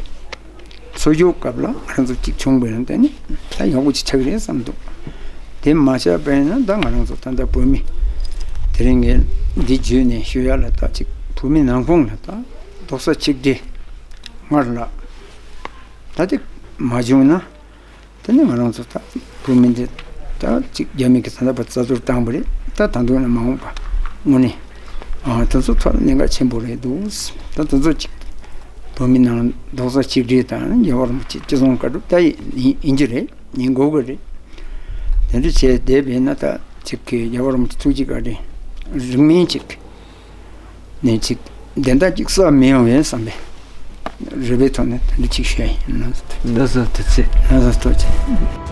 འཚོ་བཞུགས་སྐབས་ལ་ང་རང་ཚོ་གཅིག་བྱུང་བས་ན་དེ་ནི་ད་ཡག་པོ་ཅིག་ཆགས་ཀྱི་རེད་བསམ་འདུག་དེ་མ་ཆགས་པས་ན་ད་ང་རང་ཚོ་ད་ལྟ་བོད་མི་དེ་རིང་ངས་འདི་བརྗོད་ནས་ཞུ་ཡ་ལ་ད་ཅིག་བོད་མི་ནང་ཁོངས་ལ་ད་རྡོག་རྩ་གཅིག་སྒྲིལ་སྔར་ལ་ད་དེ་མ་བྱུང་ན་དེ་ནི་ང་རང་ཚོ་ད་བོད་མི་འདི་ད་ཅིག་རྒྱ་མི་གི་ད་ལྟ་བར་རྩ་གཏོར་བཏང་བ་རེད། ད་ད་དུང་ནས་མ་འོངས་པ་དངོས་གནས། ཨ་དེ་ཚོ་ཐོག་གནད་འགག་ཆེན་པོ་རེད་འདུག་ད་དེ་ཚོ་ཅིག་བོད་མི་ནང་རྡོག་རྩ་གཅིག་སྒྲིལ་དང་རྒྱལ་བ་རིན་པོ་ཆེ་སྤྱི་བཟང་བཀའ་སྒྲུབ་ད་ཡིན་ཡིན་གྱི་རེད། ཡིན་དགོས་ཀྱི་རེད། དེ་འདྲ་བྱས་བསྡད་པས་ན་ད་ཅིག་གི་རྒྱལ་བ་རིན་པོ་ཆེ་ཐུགས་རྗེ་བཀའ་དྲིན་རིང་མིན་ཅིག་ནས་ཅིག་བདེན་མཐའ་ཅིག་གསལ་མི་ཡོང་བས་བསམ་པའི་རེ་བའི་ཐོག་ནས་དེ་འདྲ་ཅིག་བཤད་ཡིན་ན། ལགས་སོ་ཐུགས་རྗེ་ཆེ། ལགས་སོ་ཐུགས་རྗེ་ཆེ།